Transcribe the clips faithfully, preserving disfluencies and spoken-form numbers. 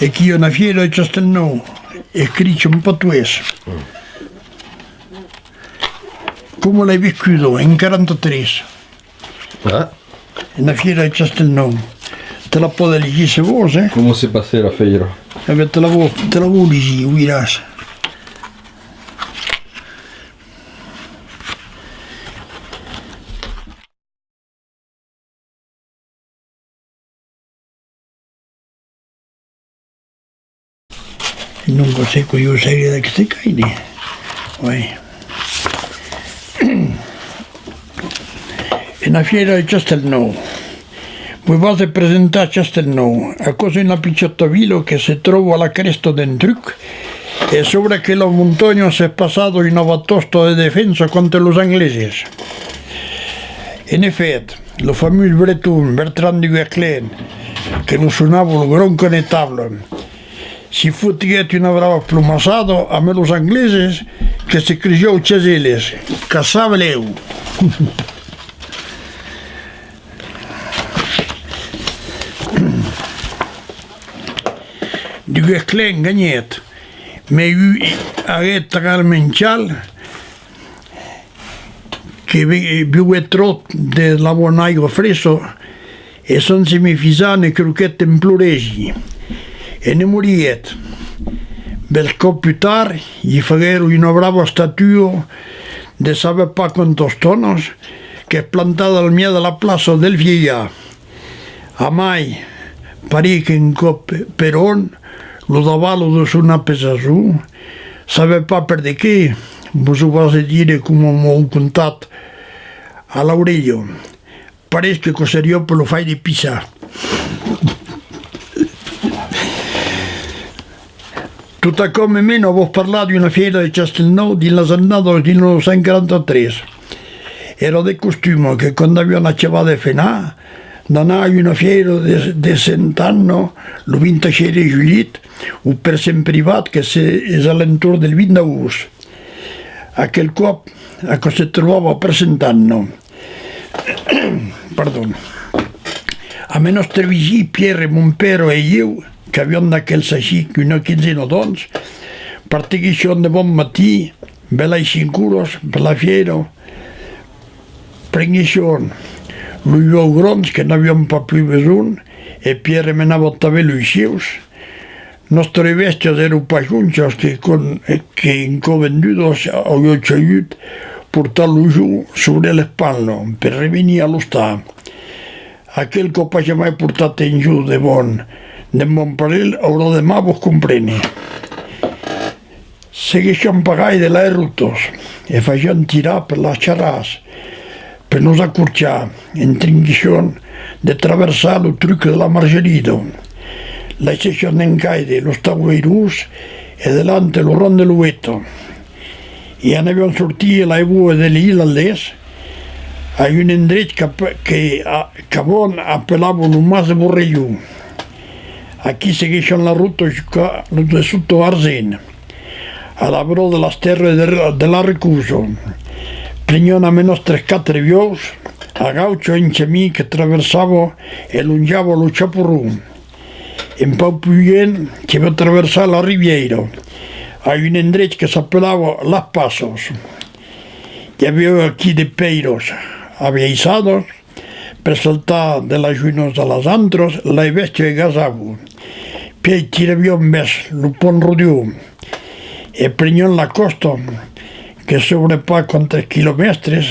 Aquí una fièira de Chastelnòu, escrich en patoès. Coma l'ai viscuda en quaranta tres. Ah. Una fièira de Chastelnòu. Te la pòdes legir se vòls, eh? Comment s'est passée la fièra? E ben, te la vau, te la vau legir, o veiràs. Non, cossí que jo sèri d'aqueste caire. Oui. Ena fièira de Chastelnòu. Vos vau presentar Chastelnòu. Aquò's una pichòta vila que se tròba a la crèsta d'un truc, e sobre aquela montanha s'es passada una batòsta de defensa contra los angleses. En efèt, lo famós breton Bertrand du Guesclin, que lo sonava lo Grand Conetable, s'i fotiguèt una brava plomassada amb los angleses que se cresián chasèles, caçablèu. Du Guesclin ganhèt, mès i aguèt talament chal que be-, beuguèt tròp de la bona aiga fresa e, sens se mefisar, ne croquèt en plorèssi e ne moriguèt. Bèlhs còps pus tard, i faguèron una brava estatua de sabe pas quantas tònas qu'es plantada al mièg de la plaça del Vielhar. Amai, parí qu'un còp per an lo davala de son apesason, sabe pas per de qué, vos o vase dire coma m'o an contat a l'aurelha, pareis que quò seriá per lo faire pissar. Tot aquò me mena a vos parlar d'una fièira de Chastelnòu dins las annadas mila nòu cents quaranta tres. Èra de costuma que, quand avián achabat de fenar, d'anar a una fièira de, de Sent Anna lo vint-e-sièis de julhet, o per Sent Privat, que se, es a l'entorn del vint d'agost. Aquel còp, aquò se trobava per Sent Anna. Pardon. Amb nòstre vesin Pierre, mon père e ieu, qu'aviam d'aquel saisí una quinzena d'ans, parteguècham de bon matin, belai cinc oras, per la fièira, prenguècham los uòus grands que n'aviam pas pus besonh, e Pierre menava tanben los sieus. Nòstras bèstias èran pas jonchas que, quan, que un còp vendudas, aurián caigut portar lo jòu sobre l'espatla per revenir a l'ostal. Aquel qu'an pas jamai portat un jòu de bon, d'un bon parelh, aurà de mal vos comprene. Seguissiam pas gaire las rotas e fasiam tirar per las charras. Per nos acorchar, entringuissiam de traversar lo truc de la Margerida, laissèssiam encaire los Taueirons e delant lo ram de l'Oveta. E anaviam sortir a la boa de l'Islandés, a un endrech qu'ap-, que, a, qu'avant apelavan lo Mas de Borrelhon. Aquí seguissiam la rota jusca lo dessota Arsèn, a la bròa de las tèrras de, de la Recusa. Preniam amb nòstres quatre uòus a gaucha un chamin que traversava e lonjava lo Chaporon. Un pauc pus luènh, que vau traversar la ribièira, a un endrech que s'apelava Las Passas. I aviá aquí de pèiras aviaissadas, per saltar de las unas a las antras, las bèstias e gasavan. Pièi tiraviam vèrs lo Pont Rodion e preniam la còsta, que sobre pas quantes quilomèstres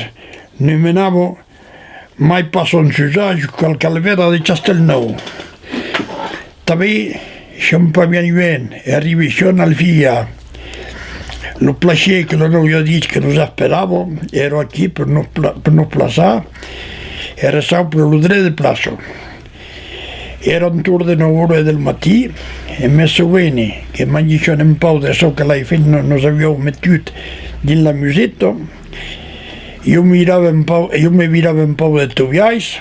nos menava mai pas sens usar jusqu'al calvaire de Chastelnòu. Tanben siam pas bien luènh e arribècham al Vielhar. Lo plaser que nos aviá dich que nos esperava èra aquí per nos pla-, per nos plaçar e reçaupre lo drech de plaça. Èra entorn de nòu oras del matin e me sovene que mangissiam un pauc de çò que las femnas nos avián metut dins la museta. Jo mirave un pauc, jo me virave un pauc de tot biais.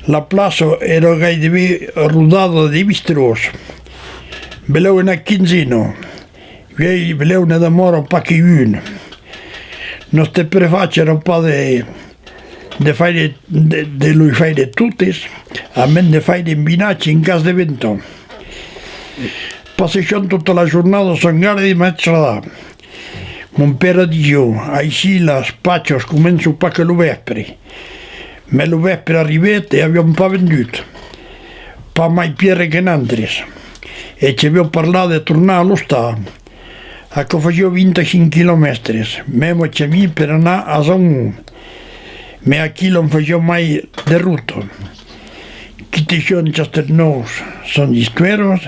La plaça èra gaireben rodada de bistròs. Belèu una quinzena. Uèi, belèu ne demòra pas que un. Nòste prefach èra pas de, de faire, de, de los faire totes, a mens de faire un vinatge en cas de vent. Passèissiam tota la jornada a Sant Garbe de Mestradà. Mon père disiá: «Aicí las Pascas començan pas que lo vèspre.» Mès lo vèspre arribèt e aviam pas vendut. Pas mai Pierre que nantres. E ci aviá parlat de tornar a l'ostal. Aquò fasiá vint-e-cinc quilomètres, mème camin per anar a Jaumont. Mès aquí l'òm fasiá mai de rota. Quitèissiam Chastelnòu, Sent Istuèras,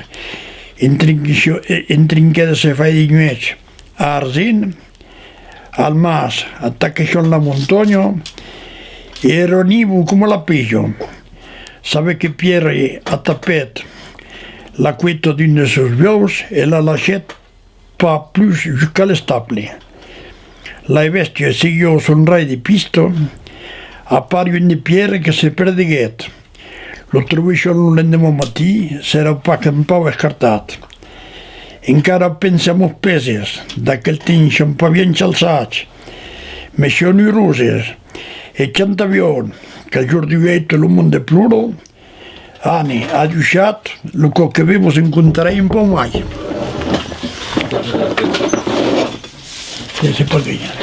en trinquèissiá-, e, en trinquèt de se faire de nuèch a Arzens. Al març, atacàvem la montanha e èra nívol coma la peja. Sabètz que Pierre atapèt la coeta d'un de sos buòus e la laissèt pas plus jusqu'a l'estable. La bèstia seguiá son rai de pista, a part un de Pierre que se perdeguèt. Lo trobèissiam lo lendeman matin, s'èra pas qu'un pauc escartat. Encara pensam aus peses, d'aquel temps siam pas bien chalçats, mès siam uroses, e chantaviam: «Qu'ajorduèi tot lo monde plora.» Ane, adishatz, lo còp que ven vos encontrarai un pauc mai. E se pòt ganhar.